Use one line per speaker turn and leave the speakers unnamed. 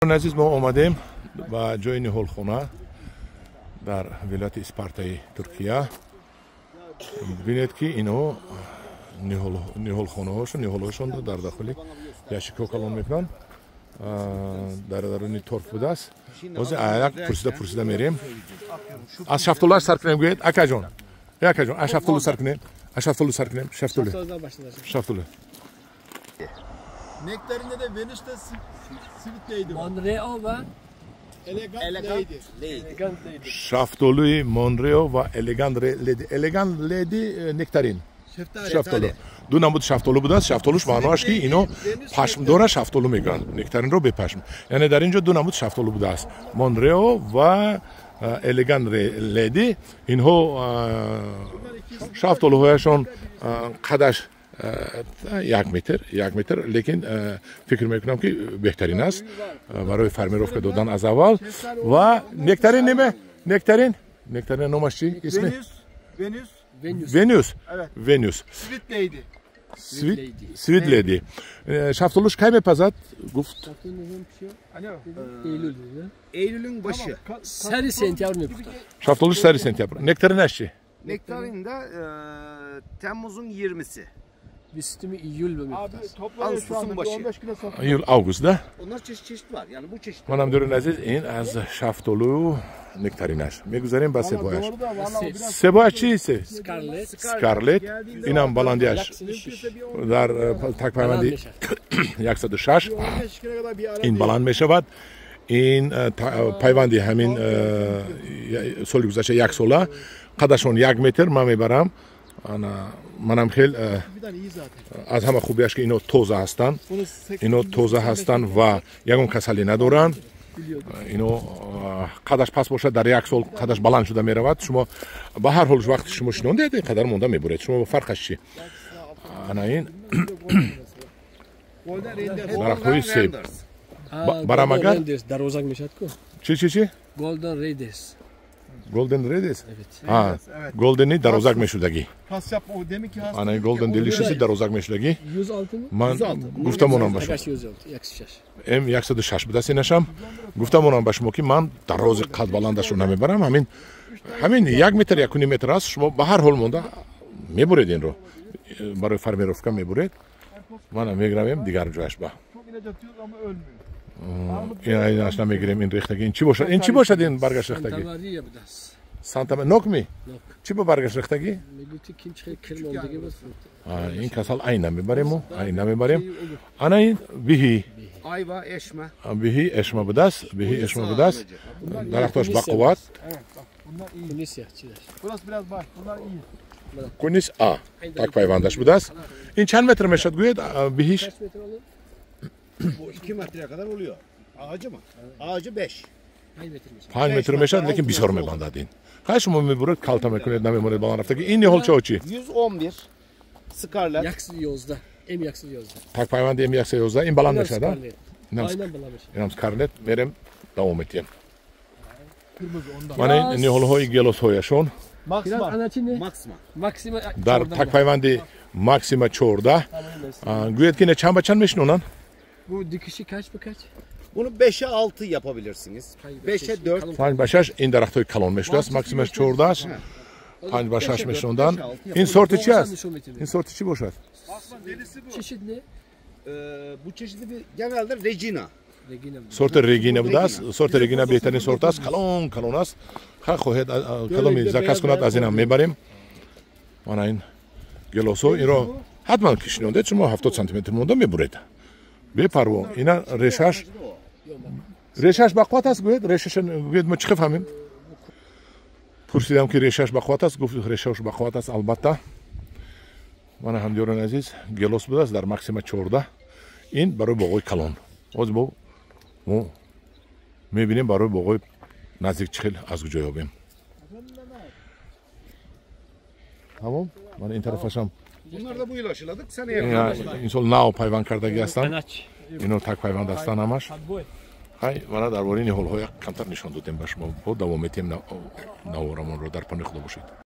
Азиз, мо омадем ба ҷои ниҳолхона дар вилояти Испартаи Туркия. Бинед, ки инҳо ниҳолхонаҳошон, ниҳолҳошон дар дохили ящикҳо калон мекунанд, дар даруни торф будааст. Ҳозир як пурсида пурсида мерем. Аз шафтолуаш сар кунем, гӯед, акаҷон, акаҷон, аз шафтолу сар кунем, аз шафтолу сар кунем, шафтолу, шафтолу.
Nektarinde de Venüs'te Sweet Lady var.
Monreo ve
Elegant,
Elegant
Lady.
Lady.
Elegant Lady.
Шафтолуи Монрео ва Элегант Леди. Элегант Леди, нектарин.
Şeftali.
Шафтолу. Ду намуд шафтолу будааст. Шафтолуш маъноаш, ки ино пашмдора шафтолу мегӯянд. Нектаринро бепашм. Яъне дар ин ҷо ду намуд шафтолу будааст. Монрео ва Элегант Леди. Инҳо шафтолуҳояшон қадаш 1 метр, 1 метр, лекин фикр мекунам, ки беҳтарин аст барои формировка додан аз аввал. Ва нектарин неме? Нектарин? Нектарин номаш чи? Исми?
Venüs. Venüs.
Venüs.
Venüs.
Evet.
Venüs.
Sweet Lady.
Sweet
Lady.
Sweet Lady. Шафтолуш кай мепазад? Гуфт.
Alo.
Eylül dedi.
Eylül'ün başı.
Sari sentyabr mepухта.
Шафтолуш сари сентябр. Нектаринаш чи?
Nektarin de Temmuz'un 20'si.
Бистуми июл
Abi
mepухта.
toplanıyor şu
Ağustos'un
anda. Bir
başı.
15 kilo satıyor.
Июл, август, да?
Onlar çeşit çeşit var. Yani bu çeşit.
Манам, дӯрони азиз, ин аз шафтолу нектаринаш. Мегузарем ба себояш.
Doğru da valla o biraz
Себояш чи? Се?
Scarlet.
Скарлет. Инам баландиаш
mümkünse bir 10,
дар такпайванди 106
bir 15 kilo kadar bir ara
ин
değil.
баланд мешавад. Ин пайванди ҳамин соли гузашта, як сола, қадашон 1 метр. Ман мебарам, ана манам хел
Bir tane iyi zaten.
Аз ҳама хубиаш, ки ино тоза ҳастанд.
Bunu 80
Ино тоза ҳастанд ва ягон касалӣ надоранд. Ино қадаш паст бошад, дар як сол қадаш баланд шуда меравад. Шумо ба ҳар ҳол вақти шумо шинондед, ин қадар монда мебуред. Шумо фарқаш чи? Ана ин
Golden Renders.
дарахтҳои себ.
Renders.
Барамагар?
Renders дарвозак мешад ку.
Чи, чи, чи?
Golden Raiders.
Golden Raiders.
Evet.
А,
Evet.
Голдени дарозак мешудагӣ.
Pas yapma o demin ki hasta.
Ана Golden Delicious дарозак мешудагӣ.
106 mı?
Ман
106.
гуфта монам ба шумо.
Такаш 106, 106.
М 106 будааст инашам. Гуфта монам ба шумо, ки ман дарози қад баландашро намебарам. Ҳамин 1 метр, 1,5 метр аст. Шумо ба ҳар ҳол монда мебуред, инро барои формировка мебуред. Мана мегравем дигар ҷояш ба.
Çok ilaç atıyoruz ama ölmüyor.
Инаш намегирем, ин рехтагӣ. Ин чӣ бошад? Ин чӣ бошад, ин баргаш рехтагӣ?
Santa Maria будааст.
Санта нок ми?
Нок.
Чӣ ба баргаш рехтагӣ?
Мегӯ ки ким чихел кирм омдагӣ буд.
А, ин касал ай намебарем, мо ай намебарем. Ана ин биҳи.
Ayva, eşme.
Биҳи эшма будааст, биҳи эшма будааст. Дарахтош бақувват.
Evet bak bunlar iyi.
Tunisiya чидаш.
Burası biraz baş. Bunlar iyi.
Кунис а так пайвандаш будааст. Ин чанд метр мешавад, гӯед, биҳиш?
Kaç metre olur?
Bu 2 metreye kadar oluyor. Ağacı mı? Ağacı 5.
5 метр мешавад.
5 метр мешавад, лекин бисёр мебандад ин. Хай, шумо мебуред, калта мекунед, намемонед баланд рафтагӣ. Ин ниҳолчао чӣ?
111. Scarlet.
111. M111.
Так пайванди М 111, ин баланд мешавад, а?
Scarlet.
Инам
Aynen баланд мешавад.
Инам Скарлет. Мерем, давом метиҳем.
Kırmızı ondan.
Мана ин ниҳолҳои гелосҳояшон.
Biraz
Maxima.
ана чи не?
Maxima.
Maxima
Дар такпайванди Максима 14. Гӯед, ки ина чанд ба чанд мешинонанд?
Bu dikişi kaç bu kaç?
Bunu 5'e 6 yapabilirsiniz. 5'e 4.
5 ба 6. Ин дарахтҳои калон мешудааст. Максимаш 14-аш, 5 ба 6 мешинонданд. Ин сорти чи аст? Ин сорти чӣ бошад?
Basma delisi bu.
Çeşit ne?
Bu çeşidi bir, genelde Regina.
Regina.
Сорти Регина будааст. Сорти Регина беҳтарин сорт аст, калон калон аст. Ха, хоҳед, кадоми заказ кунад, аз инам мебарем. Мана ин гелосо. Инро ҳатман ки шинондед, шумо 70 сантиметр монда мебуред бепарво. Ина решаш, решаш бақувват аст, гӯед, решаша гӯед, мо чӣ хел фаҳмем? Пурсидам, ки решаш бақувват аст, гуфт, решаш бақувват аст, албатта. Мана, ҳамдиёрони азиз, гелос будааст дар Максима 14. Ин барои боғои калон. Ҳозир бо мо мебинем, барои боғои наздик чӣ хел, аз куҷо ёбем. Тамом, мана ин тарафашам.
Bunları da bu yıl aşıladık. Seneye
Ин сол нав пайванд кардагӣ ҳастанд.
Anaç.
Ино так пайванд ҳастанд ҳамаш.
Подбой.
Хай, мана дар бораи ниҳолҳоя камтар нишон додем ба шумо. Бо давом метиҳем наворамонро. Дар паноҳи Худо бошед.